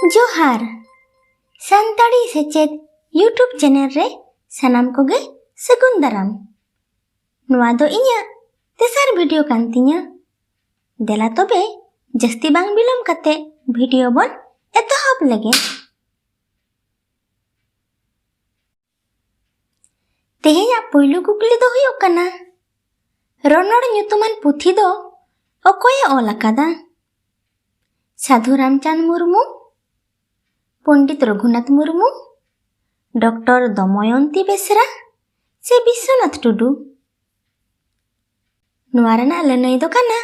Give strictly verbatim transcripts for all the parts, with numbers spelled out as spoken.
ᱡᱚᱦᱟᱨ᱾ ᱥᱟᱱᱛᱟᱲᱤ ᱥᱮᱪᱮᱫ YouTube channel ᱨᱮ ᱥᱟᱱᱟᱢ ᱠᱚᱜᱮ ᱥᱟᱹᱜᱩᱱ ᱫᱟᱨᱟᱢ᱾ ᱱᱚᱣᱟ ᱫᱚ ᱤᱧᱟᱹᱜ ᱛᱮᱥᱟᱨ ᱵᱷᱤᱰᱤᱭᱳ ᱠᱟᱱ ᱛᱤᱧᱟᱹ᱾ ᱫᱮᱞᱟ ᱛᱚᱵᱮ, ᱡᱟᱹᱥᱛᱤ ᱵᱟᱝ ᱵᱤᱞᱚᱢ ᱠᱟᱛᱮ ᱵᱷᱤᱰᱤᱭᱳ ᱵᱚᱱ ᱮᱛᱚᱦᱚᱵ ᱞᱮᱜᱮ᱾ ᱛᱮᱦᱮᱧᱟᱜ ᱯᱩᱭᱞᱩ ᱠᱩᱠᱞᱤ ᱫᱚ ᱦᱩᱭᱩᱜ ᱠᱟᱱᱟ, ᱨᱚᱱᱚᱲ ᱧᱩᱛᱩᱢᱟᱱ ᱯᱩᱛᱷᱤ ᱫᱚ ᱚᱠᱚᱭᱮ ᱚᱞ ᱟᱠᱟᱫᱟ? ᱥᱟᱹᱫᱷᱩ ᱨᱟᱢᱪᱟᱸᱫᱽ ᱢᱩᱨᱢᱩ, ᱯᱚᱱᱰᱤᱛ ᱨᱚᱜᱷᱩᱱᱟᱛᱷ ᱢᱩᱨᱢᱩ, ᱰᱚᱠᱴᱚᱨ ᱫᱚᱢᱚᱭᱚᱱᱛᱤ ᱵᱮᱥᱨᱟ ᱥᱮ ᱵᱤᱥᱥᱚᱱᱟᱛᱷ ᱴᱩᱰᱩ? ᱱᱚᱣᱟ ᱨᱮᱱᱟᱜ ᱞᱟᱹᱱᱟᱹᱭ ᱫᱚ ᱠᱟᱱᱟ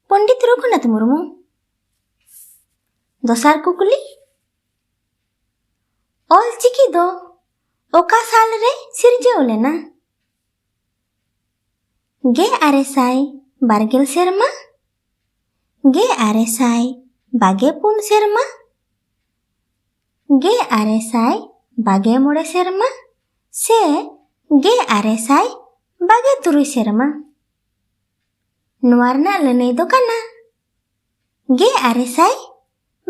ᱯᱚᱱᱰᱤᱛ ᱨᱚᱜᱷᱩᱱᱟᱛᱷ ᱢᱩᱨᱢᱩ᱾ ᱫᱚᱥᱟᱨ ᱠᱩᱠᱞᱤ, ᱚᱞ ᱪᱤᱠᱤ ᱫᱚ ᱚᱠᱟ ᱥᱟᱞ ᱨᱮ ᱥᱤᱨᱡᱟᱹᱣ ᱞᱮᱱᱟ? ᱜᱮ ᱟᱨᱮ ᱥᱟᱭ ᱵᱟᱨ ᱜᱮᱞ ᱥᱮᱨᱢᱟ, ᱜᱮ ᱟᱨᱮ ᱥᱟᱭ ᱵᱟᱜᱮ ᱯᱩᱱ ᱥᱮᱨᱢᱟ, ᱜᱮ ᱟᱨᱮ ᱥᱟᱭ ᱵᱟᱜᱮ ᱢᱚᱬᱮ ᱥᱮᱨᱢᱟ ᱥᱮ ᱜᱮ ᱟᱨᱮ ᱥᱟᱭ ᱵᱟᱜᱮ ᱛᱩᱨᱩᱭ ᱥᱮᱨᱢᱟ? ᱱᱚᱣᱟ ᱨᱮᱱᱟᱜ ᱞᱟᱹᱱᱟᱹᱭ ᱫᱚ ᱠᱟᱱᱟ ᱜᱮ ᱟᱨᱮ ᱥᱟᱭ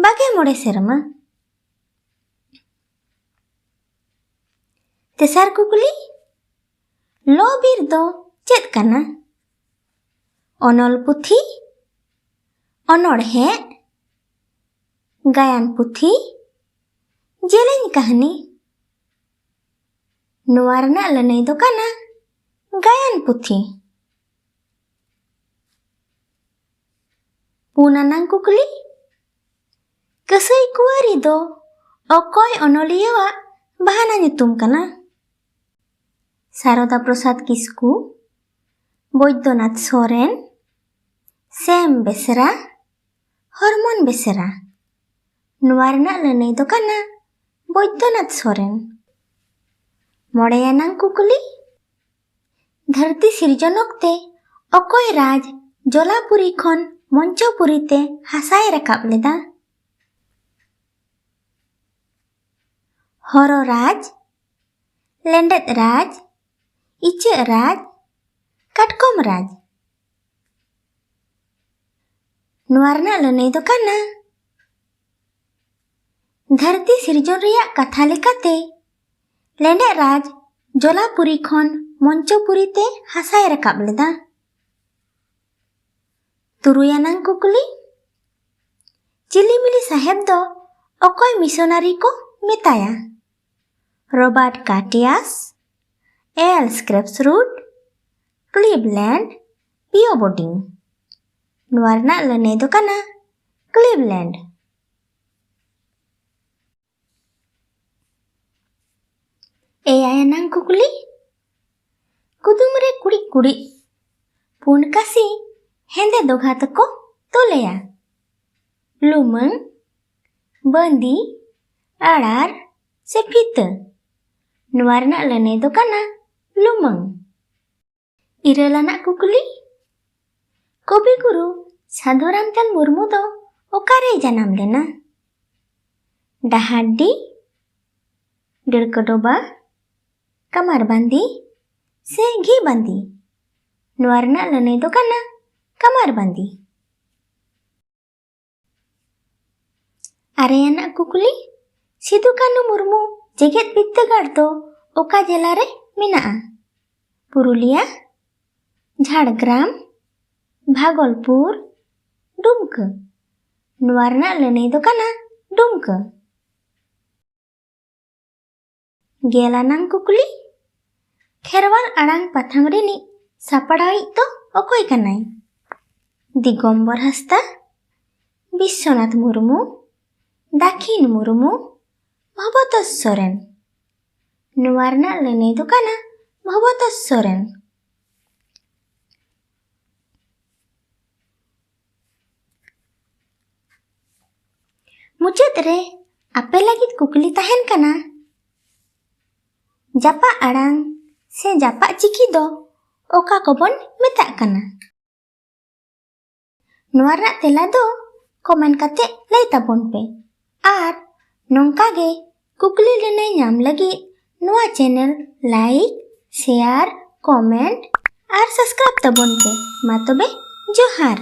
ᱵᱟᱜᱮ ᱢᱚᱬᱮ ᱥᱮᱨᱢᱟ᱾ ᱛᱮᱥᱟᱨ ᱠᱩᱠᱞᱤ, ᱞᱚ ᱵᱤᱨ ᱫᱚ ᱪᱮᱫ ᱠᱟᱱᱟ? ᱚᱱᱚᱞ ᱯᱩᱛᱷᱤ, ᱚᱱᱚᱬᱦᱮ, ᱜᱟᱭᱟᱱ ᱯᱩᱛᱷᱤ, ᱡᱮᱞᱮᱧ ᱠᱟᱹᱦᱱᱤ? ᱱᱚᱣᱟ ᱨᱮᱱᱟᱜ ᱞᱟᱹᱱᱟᱹᱭ ᱫᱚ ᱠᱟᱱᱟ ᱜᱟᱭᱟᱱ ᱯᱩᱛᱷᱤ᱾ ᱯᱩᱱ ᱟᱱᱟᱝ ᱠᱩᱠᱞᱤ, ᱠᱟᱹᱥᱟᱹᱭ ᱠᱩᱣᱟᱹᱨᱤ ᱫᱚ ᱚᱠᱚᱭ ᱚᱱᱚᱞᱤᱭᱟᱹᱣᱟᱜ ᱵᱟᱦᱟᱱᱟ ᱧᱩᱛᱩᱢ ᱠᱟᱱᱟ? ᱥᱟᱨᱚᱫᱟ ᱯᱨᱚᱥᱟᱫᱽ ᱠᱤᱥᱠᱩ, ᱵᱳᱭᱫᱚᱱᱟᱛᱷ ᱥᱚᱨᱮᱱ, ᱥᱮᱢ ᱵᱮᱥᱨᱟ, ᱦᱚᱨᱢᱚᱱ ᱵᱮᱥᱨᱟ᱾ ᱱᱚᱣᱟ ᱨᱮᱱᱟᱜ ᱞᱟᱹᱱᱟᱹᱭ ᱫᱚ ᱠᱟᱱᱟ ᱵᱳᱭᱫᱚᱱᱟᱛᱷ ᱥᱚᱨᱮᱱ᱾ ᱢᱚᱬᱮ ᱟᱱᱟᱝ ᱠᱩᱠᱞᱤ, ᱫᱷᱟᱹᱨᱛᱤ ᱥᱤᱨᱡᱚᱱ ᱚᱠᱛᱮ ᱚᱠᱚᱭ ᱨᱟᱡᱽ ᱡᱚᱞᱟᱯᱩᱨᱤ ᱠᱷᱚᱱ ᱢᱚᱧᱪᱚᱯᱩᱨᱤ ᱛᱮ ᱦᱟᱥᱟᱭ ᱨᱟᱠᱟᱵ ᱞᱮᱫᱟ? ᱦᱚᱨᱚ ᱨᱟᱡᱽ, ᱞᱮᱸᱰᱮᱫ ᱨᱟᱡᱽ, ᱤᱪᱟᱹᱜ ᱨᱟᱡᱽ, ᱠᱟᱴᱠᱚᱢ ᱨᱟᱡᱽ᱾ ᱱᱚᱣᱟ ᱨᱮᱱᱟᱜ ᱞᱟᱹᱱᱟᱹᱭ ᱫᱚ ᱠᱟᱱᱟ ᱫᱷᱟᱹᱨᱛᱤ ᱥᱤᱨᱡᱚᱱ ᱨᱮᱭᱟᱜ ᱠᱟᱛᱷᱟ ᱞᱮᱠᱟᱛᱮ, ᱞᱮᱸᱰᱮᱫ ᱨᱟᱡᱽ ᱡᱚᱞᱟᱯᱩᱨᱤ ᱠᱷᱚᱱ ᱢᱚᱧᱪᱚᱯᱩᱨᱤ ᱛᱮ ᱦᱟᱥᱟᱭ ᱨᱟᱠᱟᱵ ᱞᱮᱫᱟ᱾ ᱛᱩᱨᱩᱭ ᱟᱱᱟᱝ ᱠᱩᱠᱞᱤ, ᱪᱤᱞᱤᱢᱤᱞᱤ ᱥᱟᱦᱮᱵ ᱫᱚ ᱚᱠᱚᱭ ᱢᱤᱥᱚᱱᱟᱨᱤ ᱠᱚ ᱢᱮᱛᱟᱭᱟ? ᱨᱚᱵᱟᱨᱴ ᱠᱟᱨᱴᱤᱭᱟᱥ, ᱮᱞ ᱥᱠᱨᱮᱯᱥ ᱨᱩᱰ, ᱠᱞᱤᱵᱞᱮᱱᱰ, ᱯᱤᱭᱳ ᱵᱳᱰᱤᱝ᱾ ᱱᱚᱣᱟ ᱨᱮᱱᱟᱜ ᱞᱟᱹᱱᱟᱹᱭ ᱫᱚ ᱠᱟᱱᱟ ᱠᱞᱤᱵᱞᱮᱱᱰ᱾ ᱮᱭᱟᱭ ᱟᱱᱟᱝ ᱠᱩᱠᱞᱤ, ᱠᱩᱫᱩᱢ ᱨᱮ ᱠᱩᱲᱤᱫ ᱠᱩᱲᱤᱫ, ᱯᱩᱸᱰ ᱠᱟᱥᱤ ᱦᱮᱸᱫᱮ ᱫᱚᱜᱷᱟ ᱛᱮᱠᱚ ᱛᱚᱞᱮᱭᱟ᱾ ᱞᱩᱢᱟᱹᱝ, ᱵᱟᱸᱫᱤ, ᱟᱲᱟᱨ ᱥᱮ ᱯᱷᱤᱛᱟᱹ? ᱱᱚᱣᱟ ᱨᱮᱱᱟᱜ ᱞᱟᱹᱱᱟᱹᱭ ᱫᱚ ᱠᱟᱱᱟ ᱞᱩᱢᱟᱹᱝ᱾ ᱤᱨᱟᱹᱞ ᱟᱱᱟᱜ ᱠᱩᱠᱞᱤ, ᱠᱚᱵᱤ ᱜᱩᱨᱩ ᱥᱟᱹᱫᱷᱩ ᱨᱟᱢᱪᱟᱸᱫᱽ ᱢᱩᱨᱢᱩ ᱫᱚ ᱚᱠᱟᱨᱮᱭ ᱡᱟᱱᱟᱢ ᱞᱮᱱᱟ? ᱰᱟᱦᱟᱨᱰᱤ, ᱰᱟᱹᱲᱠᱟᱹᱰᱚᱵᱟ, ᱠᱟᱢᱟᱨᱵᱟᱸᱫᱤ ᱥᱮ ᱜᱷᱤᱵᱟᱸᱫᱤ? ᱱᱚᱣᱟ ᱨᱮᱱᱟᱜ ᱞᱟᱹᱱᱟᱹᱭ ᱫᱚ ᱠᱟᱱᱟ ᱠᱟᱢᱟᱨᱵᱟᱸᱫᱤ᱾ ᱟᱨᱮ ᱟᱱᱟᱜ ᱠᱩᱠᱞᱤ, ᱥᱤᱫᱩ ᱠᱟᱹᱱᱦᱩ ᱢᱩᱨᱢᱩ ᱡᱮᱜᱮᱛ ᱵᱤᱨᱫᱟᱹᱜᱟᱲ ᱫᱚ ᱚᱠᱟ ᱡᱮᱞᱟ ᱨᱮ ᱢᱮᱱᱟᱜᱼᱟ? ᱯᱩᱨᱩᱞᱤᱭᱟ, ᱡᱷᱟᱲᱜᱨᱟᱢ, ᱵᱷᱟᱜᱚᱞᱯᱩᱨ, ᱰᱩᱢᱠᱟᱹ? ᱱᱚᱣᱟ ᱨᱮᱱᱟᱜ ᱞᱟᱹᱱᱟᱹᱭ ᱫᱚ ᱠᱟᱱᱟ ᱰᱩᱢᱠᱟᱹ᱾ ᱜᱮᱞ ᱟᱱᱟᱝ ᱠᱩᱠᱞᱤ, ᱠᱷᱮᱨᱣᱟᱞ ᱟᱲᱟᱝ ᱯᱟᱛᱷᱟᱢ ᱨᱤᱱᱤᱡ ᱥᱟᱯᱲᱟᱣᱤᱡ ᱫᱚ ᱚᱠᱚᱭ ᱠᱟᱱᱟᱭ? ᱫᱤᱜᱚᱢᱵᱚᱨ ᱦᱟᱸᱥᱫᱟ, ᱵᱤᱥᱥᱚᱱᱟᱛᱷ ᱢᱩᱨᱢᱩ, ᱫᱟᱹᱠᱷᱤᱱ ᱢᱩᱨᱢᱩ, ᱵᱷᱚᱵᱚᱛᱳᱥ ᱥᱚᱨᱮᱱ? ᱱᱚᱣᱟ ᱨᱮᱱᱟᱜ ᱞᱟᱹᱱᱟᱹᱭ ᱫᱚ ᱠᱟᱱᱟ ᱵᱷᱚᱵᱚᱛᱳᱥ ᱥᱚᱨᱮᱱ᱾ ᱢᱩᱪᱟᱹᱫ ᱨᱮ ᱟᱯᱮ ᱞᱟᱹᱜᱤᱫ ᱠᱩᱠᱞᱤ ᱛᱟᱦᱮᱱ ᱠᱟᱱᱟ, ᱡᱟᱯᱟᱜ ᱟᱲᱟᱝ ᱥᱮ ᱡᱟᱯᱟᱜ ᱪᱤᱠᱤ ᱫᱚ ᱚᱠᱟ ᱠᱚᱵᱚᱱ ᱢᱮᱛᱟᱜ ᱠᱟᱱᱟ? ᱱᱚᱣᱟ ᱨᱮᱱᱟᱜ ᱛᱮᱞᱟ ᱫᱚ ᱠᱚᱢᱮᱱᱴ ᱠᱟᱛᱮ ᱞᱟᱹᱭ ᱛᱟᱵᱚᱱ ᱯᱮ᱾ ᱟᱨ ᱱᱚᱝᱠᱟ ᱜᱮ ᱠᱩᱠᱞᱤ ᱞᱟᱹᱱᱟᱹᱭ ᱧᱟᱢ ᱞᱟᱹᱜᱤᱫ ᱱᱚᱣᱟ ᱪᱮᱱᱮᱞ ᱞᱟᱭᱤᱠ, ᱥᱮᱭᱟᱨ, ᱠᱚᱢᱮᱱᱴ ᱟᱨ ᱥᱟᱵᱥᱠᱨᱟᱭᱤᱵ ᱛᱟᱵᱚᱱ ᱯᱮ᱾ ᱢᱟ ᱛᱚᱵᱮ, ᱡᱚᱦᱟᱨ᱾